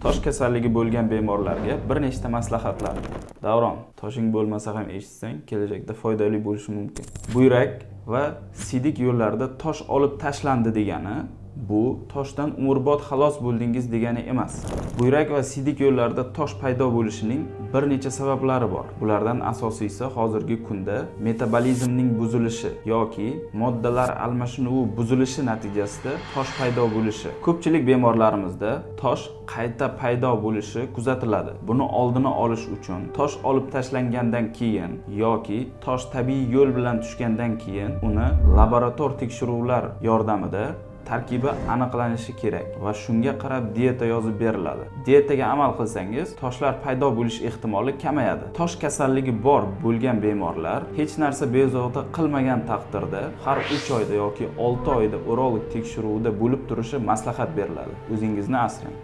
Tosh kasalligi bo'lgan bemorlarga bir nechta maslahatlar. Davron, toshing bo'lmasa ham eshitsang, kelajakda foydali bo'lishi mumkin. Buyrak va siydik yo'llarida tosh olib tashlandi degani bu toshdan umrbod xalos bo'ldingiz degani emas. Buyrak va siydik yo'llarida tosh paydo bo'lishining bir necha sabablari bor. Bulardan asosiysi hozirgi kunda metabolizmning buzilishi yoki moddalar almashinuvi buzilishi natijasida tosh paydo bo'lishi. Ko'pchilik bemorlarimizda tosh qayta paydo bo'lishi kuzatiladi. Buni oldini olish uchun tosh olib tashlangandan keyin yoki tosh tabiiy yo'l bilan tushgandan keyin uni laborator tekshiruvlar yordamida tarkibi aniqlanishi kerak va shunga qarab dieta yozib beriladi. Dietaga amal qilsangiz, toshlar paydo bo'lish ehtimoli kamayadi. Tosh kasalligi bor bo'lgan bemorlar hech narsa bezovta qilmagan taqdirda har 3 oyda yoki 6 oyda urolog tekshiruvida bo'lib turishi maslahat beriladi. O'zingizni asrang.